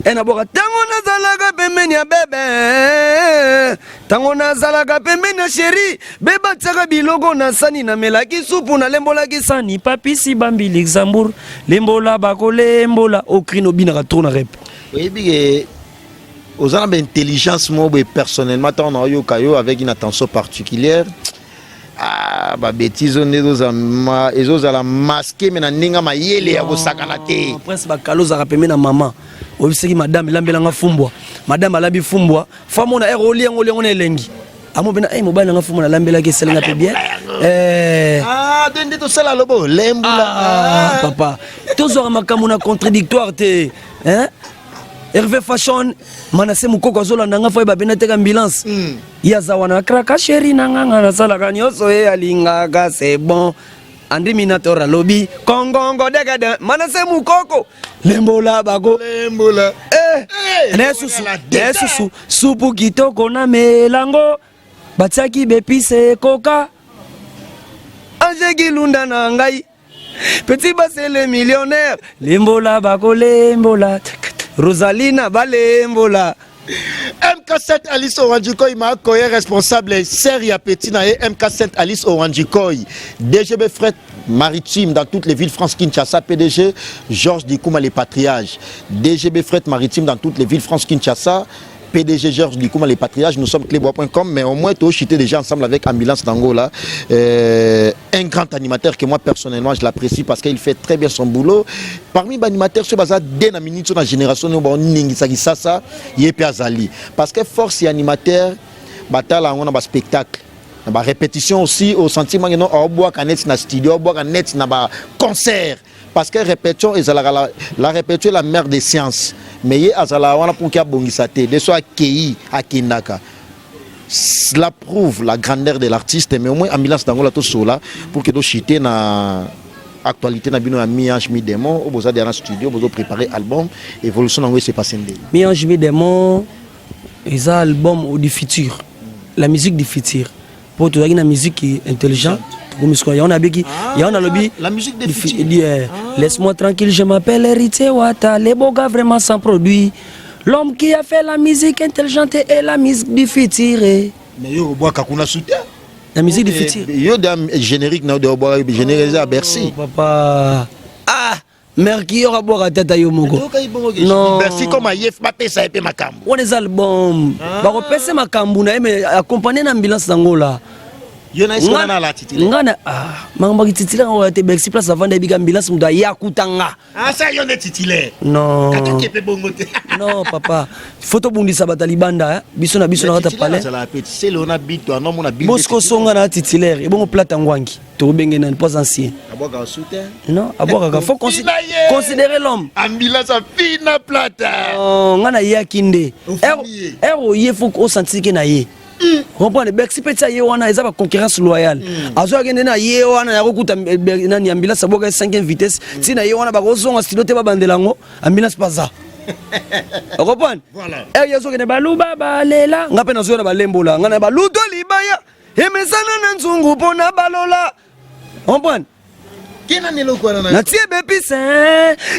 e naboka ntango nazalaka pembeni ya bebe ntango nazalaka pembeni ya sheri bebe atiaka biloko na sani namelaki supu nalembolaki sani papisi bambi luxembourg lembola bakolembola okri nobinaka trop na rep oyebi ke oza na baintelligence moko boye personnellement ntango naoyoka yo avec une attention particulière ah, babétise oyo nde ezozala masque me na ndenge mayele ya kosakana te prince bakalo ozalaka pembe na mama oyebisaki madame elambelanga fumbwa madame alambi fumbwa fa mona ere olia yango olia yango na elengi. Amo mpena eh, mobali nanga fumu nalambelaki esalinga mpe bien eh. Ah, nde tosala lobo lembula. Ah, papa, tozwaka makambo na contradictoire te, hein? Hervé Fashion, Manase Mukoko azolanda nga, fo yeba pena teka ambulance. Ye aza wana kraka chéri na nga, nga nasalaka nyonso ye alingaka, c'est bon. Andri Minator alobi kongongo degede Manase Mukoko lembola bako lembola. Eh, Eh, na susu la na susu supu kitoko na melango batiaki bepise ekoka. Ange Gilunda na ngai, petit basele millionnaire, lembola bakolembola Rosalina balembola. MK7 Alice Oranjikoy Makoye, responsable ser ya petit na ye. MK7 Alice Oranjikoy, DGB Fret Maritime dans toutes les villes France Kinshasa, PDG Georges Dikouma les Patriages. DGB Fret Maritime dans toutes les villes France Kinshasa, PDG Georges Dikouma les Patriages. Nous sommes clébois.com, mais au moins tu chuté déjà ensemble avec Ambulance d'Angola, un grand animateur que moi personnellement je l'apprécie parce qu'il fait très bien son boulot. Parmi les animateurs, ceux baza dès la minute sur la génération nous bon ningisaki sasa ye pe azali, parce que force animateur batala yango na ba spectacle, na ba répétition aussi, au sentiment que non obwaka net na studio, obwaka net na ba concert, parce que répétition ezalaka la répétition est la mère des sciences. Mais ye azala wana pour qu'il abongisa te de so akei akendaka. Cela prouve la grandeur de l'artiste. Mais au moins Ambulance d'Angola to sola pour que do chiter na actualité na bino ya Mi-Ange Mi-Démon oyo boza na studio, bozo préparer album. Évolution nango s'est passé ndenge? Mi-Ange Mi-Démon eza album du futur, la musique du futur, po tozalaki na musique intelligente, tokomi sikoyo yango nabiki yango nalobi. La musique des Du futurs. Laisse-moi tranquille, je m'appelle Héritier Wata, les beaux gars vraiment sans produit. L'homme qui a fait la musique intelligente et la musique du futur. Eh. Mais yo obwaka kuna soutien. La musique du futur. Yo da générique na yo de obwaka générique eza ya Bercy. Oh, papa. Ah, Mercure abwaka tata yo moko. Non. Bercy comme ayef bapesa ye mpe makambo. Wana eza album. Bakopesa makambo na ye, mais accompagné na Ambulance d'Angola. Yo na esko na la titulaire? Nga na ah, makambo ya titulaire yango te. Bercy place avanda ebika ambulance moto aya akutanga. Ah, ça yo nde titulaire. Non. Katoki mpe bongo te. Non papa, faut tobundisa bato ya libanda, eh? Biso na biso na kata palais. Azala pe sele ona bito anomona bito. Bosco Songa na titulaire, ebongo Plata Ngwangi tobenge nani po aza ancien? Abwaka soutien. Non, abwakaka, faut Fina ye. considérer l'homme. Ambulance afina Plata. Oh, nga nayaki nde Ofini ye. ere oye, faut osentir ke na ye comprendre. Bercy mpe tia ye wana, eza baconcurrence loyale. Azwaki nde na ye wana ya kokuta nani ambulance abwaka 5e vitesse ntina ye wana, bakozonga studio te, babandela yango ambulance mpe aza ocomprendre. Voilà. Ere ye azokende baluba balela, nga mpe nazoya na balembola nga na baluto libaya emesana na nzungu mpo na balola, comprendre. Kena neloko wana na Natie bepise,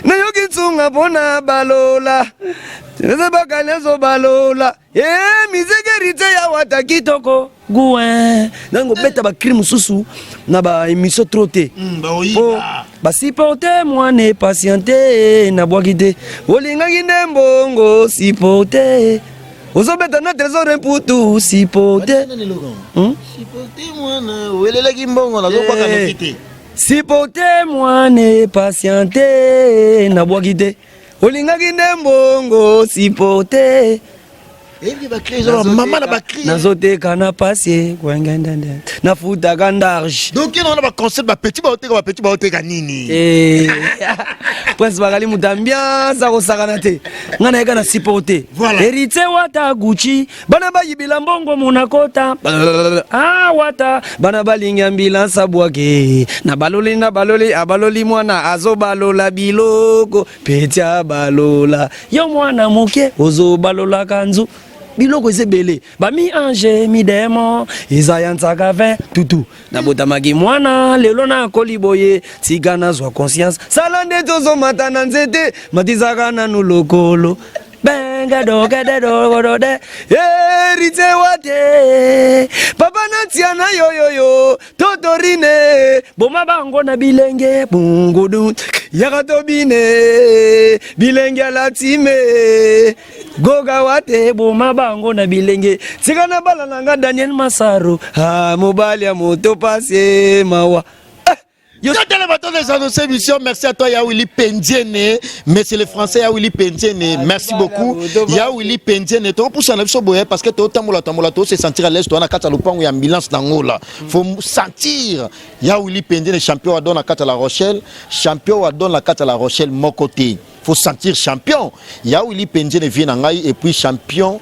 nayoki nsunga mpona balola eza bakali azobalola e musique Héritier ya Wata kitoko guin nango beta bacri mosusu na baémission trop te. Po Baoyiba. Basupporte mwana patiente, nabwaki te, olingaki nde mbongo, supporte ozobeta na Trésor Mputu, supporte. Supporte mwana owelelaki mbongo, nazobwaka noki te. Supporte mwana patiente, nabwaki te, olingaki nde mbongo, supporte. Eyebi bacri eza mama na bacri. Nazoteka na pasi kwengendende, nafutaka ndarge. Donc ye na wana baconcert, bapeti baoteka, bapeti baoteka nini? Eh, Prince Bakali moto ambiance akosakana te, ngai nayeka na supporte. Voilà. Héritier Wata Gucci, bana bayibila mbongo monakota. Ah, Wata bana balingi ambulance abwake na baloli na baloli abaloli mwana azobalola biloko peti abalola yo mwana moke ozobalolaka nzu biloko eza ebele bami-ange mi-démon eza ya nzaka 20 tutu nabotamaki mwana lelo nakoli boye tika nazwa conscience sala nde tozomata na nzete matizaka nanu lokolo bengedogededogodode Héritier Wate papa natia na yoyoyo totorine boma bango na bilenge bungudu yaka tobine bilenge alatime goga wate boma bango na bilenge tika na bala na nga Daniel Masaro ah, mobali ya moto pasi mawa. Yo- Totelema to désannoncer émission. Merci à toi, Yawili Pendiene. Mais c'est le français Yawili Pendiene. Merci beaucoup. Yawili Pendiene. To pousse na biso boye parce que to tambola tambola to se sentir à l'aise to na kata lopango ya ambulance d'Angola. Faut sentir Yawili Pendiene champion wa na kata La Rochelle, champion wa na kata La Rochelle mokote. Faut sentir champion. Yawili Pendiene vient na ngai et puis champion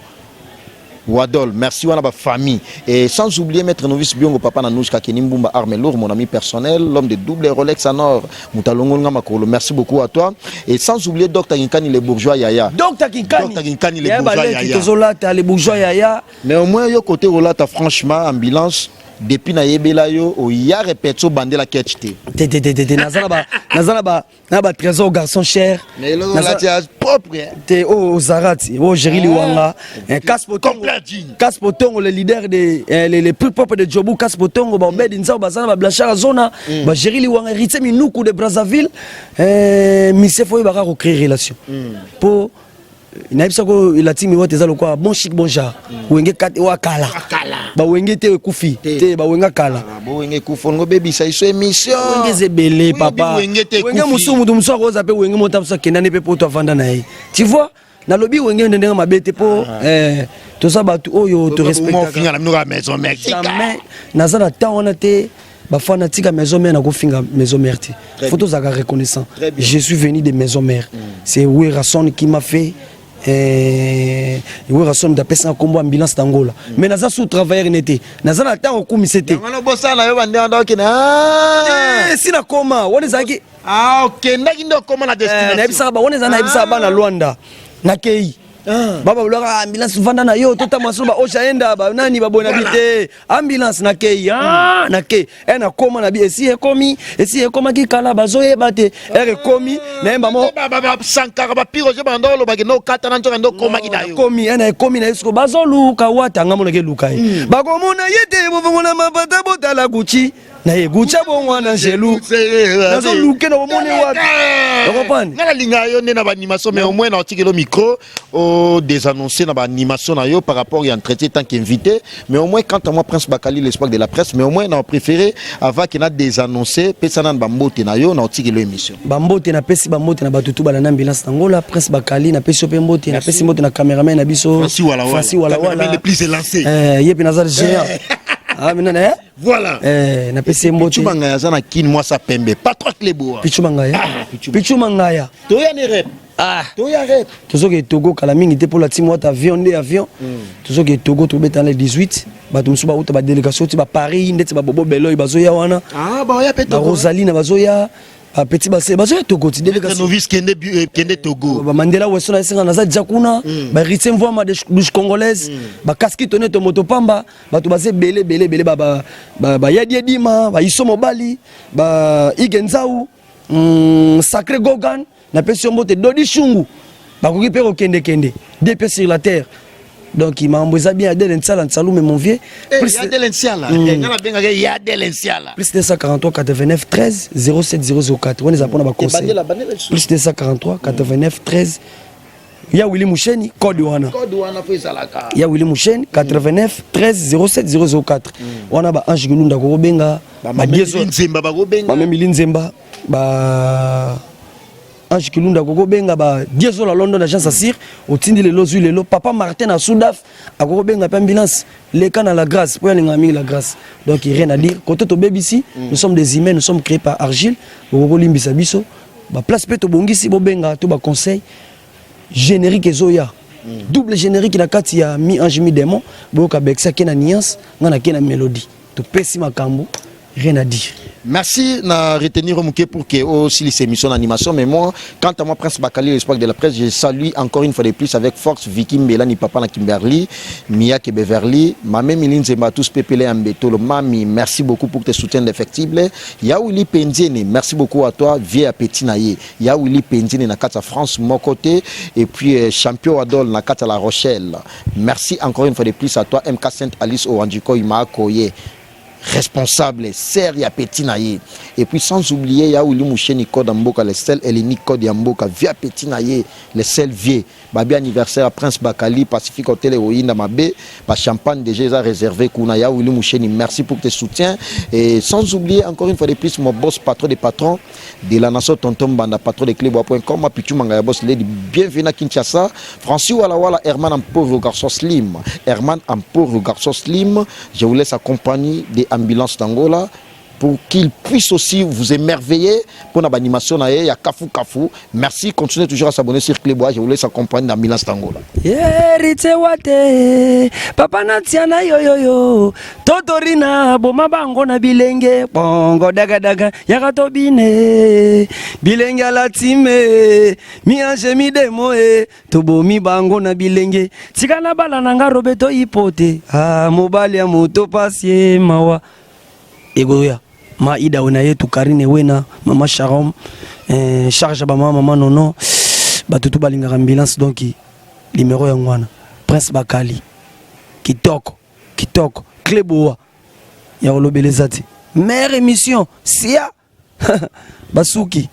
Wadol, merci wana ba famille. Et sans oublier Maître Novice Biongo, papa Nanouchka Kenny Mbumba Armé Lourd, mon ami personnel, l'homme de double Rolex en or, Moutalongo Ngamakolo, merci beaucoup à toi. Et sans oublier Dr Kinkani le bourgeois Yaya. Dr Kinkani. Dr Kinkani le Yaya bourgeois baleki Yaya. tozolata le bourgeois Yaya. Mais au moins yo côté olata franchement ambulance depuis na yebela yo oya répétition bandela catch te. Te te te te te naza na ba naza na ba na ba trésor garçon cher. Mais eloko Naza- olati ya propre. Hein. Te oyo Ozarati, oyo Jerry Liwanga, eh, Kas Potongo, Complet jean. Kas Potongo, le leader de eh, le plus propre de Djobou, Kas Potongo, ba Obed Nzao, bazana ba Blanchard Zona, ba Jerry Liwanga, Héritier Minuku de Brazzaville, eh, Mise Foye baka ko créer relation. Po nayebisa ko elati miwate eza lokwa bon chic bon genre wenge kat wa kala bawenge te ekufi te bawenge kala. Bowenge ekufi olingo obebisa biso émission. Wenge eza ebele Oyebi papa. Wenge te wenge ekufi. mosusu moto mosusu akoza mpe wenge mota mosusu akendani mpe po to avanda na ye, tu vois. Nalobi wenge nde ndenge mabe te mpo eh, toza bato oyo torespectaka. Ofinga na bino kaka maison mère. Jamais naza na temps wana te. Bafana tika maison mère, nakofinga maison mère te. Très Faut bien. tozalaka reconnaissant. Très bien. Je suis venu de maison mère, c'est Werrason qui m'a fait eh, Werrason moto apesanga nkombo ambulance d'Angola, mais naza sous travailleur ne te, naza na ntango okumisa te. Yango bosala yo bande wana okende ah. Eh, si nakoma wana ezalaki Ah, okendaki nde okoma na Eh, destination. Nayebisaka ba wana eza nayebisaka bana Lwanda nakei baba bolaka ambulance vanda na yo totama so ba oshaenda banani baboye na bi te ambulance nakei ah, nakei e nakoma na bi esi ekomi esi ekomaki kala bazoyeba te ere ekomi nayemba mo. Sankara bapiro je banda olobaki nde okatana nzoka nde okomaki na yo. Ekomi ena ekomi na ye siko bazoluka wata nga monaki eluka ye bakomona ye te bovongola mapata botala Gucci na ye Gucci abongwana ngelu nazoluke na bomoni wapi okomprendre. Nga nalinga yo nde na baanimation, mais au moins na otikelo micro odésannoncer na baanimation na yo par rapport ya entretien tant qu'invité. Mais au moins, quant à moi, Prince Bakali, l'espoir de la presse, mais au moins na préféré avant ke na désannoncer, pesa nanu bambote na yo na otikelo émission. Bambote napesi, bambote na bato tu balanda ambulance nangola. Prince Bakali napesi yo mpe mbote, napesi mbote na cameraman na biso. Francis Walawala. Francis Walawala. Cameraman le plus élancé. Eh, ye mpe naza géant ah, maintenant eh? Voilà. Eh, napesi ye mbote. Pichu Mangaya aza na Kini mwasa pembe Patrick Leboa. Pichu Mangaya. Ah, Pichu. Pichu Mangaya. Toya ne rep. Ah. Toya rep. Tozoke Togo kala mingi te mpo la team wata avion nde avion. Tozoke Togo tobeta na le 18. Bato mosusu bauta badélégation ti baparis ndeti babobo beloi bazoya wana. Ah, baoya mpe Togo. Barosaline bazoya, bapetit base bazoya Togo ti délégation. Novice kende kende Togo. Bamandela Weso na esenga naza dia kuna, baHéritier Mvwama de douche congolaise, bakaski toneto moto pamba bato baza ebele ebele ebele bayadi edima baiso mobali ba Ige Nzau sacré Gogan napesi yo mbote Dodi Shungu bakoki mpe kokendekende deux pieds sur la terre. Donc makambo eza bien. Adele Ntsala Ntsalume, mon vieux. Plus Yadele Nsiala, nga nabengaka Yadele Nsiala. Plus 243 89 13 07 004 wana eza mpona baconseil. Bandela, bandela lisusu. Plus 243 89 13 ya Willi Musheni code wana. Code wana fo ezalaka. Ya Willi Musheni 89 13 07 004 wana ba Ange Gilunda kokobenga. Bamameli Nzemba bakobenga. Bamemili Nzemba, ba Ange Kilunda akokobenga, ba Dieso la London agence asir otindi lelo ozwi lelo papa Martin na Sudaf akokobenga mpe ambulance leka na la grâce mpo alingaka mingi la grâce. Donc rien à dire côté tobebisi, nous sommes des humains, nous sommes créés par argile. Bokokolimbisa biso baplace mpe tobongisi bobenga to baconseil. Générique ezoya double générique na kati ya mi ange mi démon. Boyoka bekisi ake na nuance, nga nake na mélodie, topesi makambo, rien à dire. Merci na retenir moke pour que aussi les émissions d'animation. Mais moi, quant à moi, Prince Bakali, l'espoir de la presse, je salue encore une fois de plus avec force Vicky Mbelani, papa na Kimberly, Mia Beverly, Mamé Miline Zemba, tous Pépélé Ambetolo, Mami, merci beaucoup pour tes soutiens indéfectibles. Yaouli Pendiene, merci beaucoup à toi, Vieux Appétit Naye. Yaouli Pendiene na kata France, mon côté, et puis champion Adol na kata La Rochelle. Merci encore une fois de plus à toi, MK Sainte Alice Owanjiko Imakoye. Responsable sœur ya petit na ye. Et puis sans oublier ya Willy Musheni code ya mboka, le seul et l'unique code ya mboka, via petit na ye, le seul vieux. Babi anniversaire ya Prince Bakali, Pacifique Hotel Oyinda Mabe, ba champagne déjà eza réservé kuna. Ya Willy Musheni, merci pour tes soutiens. Et sans oublier encore une fois de plus mon boss, patron des patrons de la nation, Tonton Banda, patron de cleboa.com, Pichu Manga ya boss lady, bienvenue à Kinshasa. Francis Wala Wala, Herman Amporo, garçon slim. Herman Amporo, garçon slim, je vous laisse accompagner des ambulances d'Angola pour qu'il puisse aussi vous émerveiller pour l'animation ya Kafu Kafu. Merci, continuez toujours à s'abonner sur Clébois. Je vous laisse accompagner d'ambulance d'Angola. Héritier Wate, papa natiana yoyoyo, totorina boma bango na bilenge, bongo dagadaga, yaka tobine, bilenge alatime, mi-ange mi-démon e, tobomi bango na bilenge, tika na bala na nga Robeto ipote, ah, mobali ya moto pasi ye mawa. Egoya ma Ida wena yetu Karine wena mama Sharon charge ya bamama mama nono bato tu balingaka ambulance. Donc numéro yango wana, Prince Bakali, kitoko kitoko, Cleboa ya kolobela eza te. Meilleure émission sia basuki.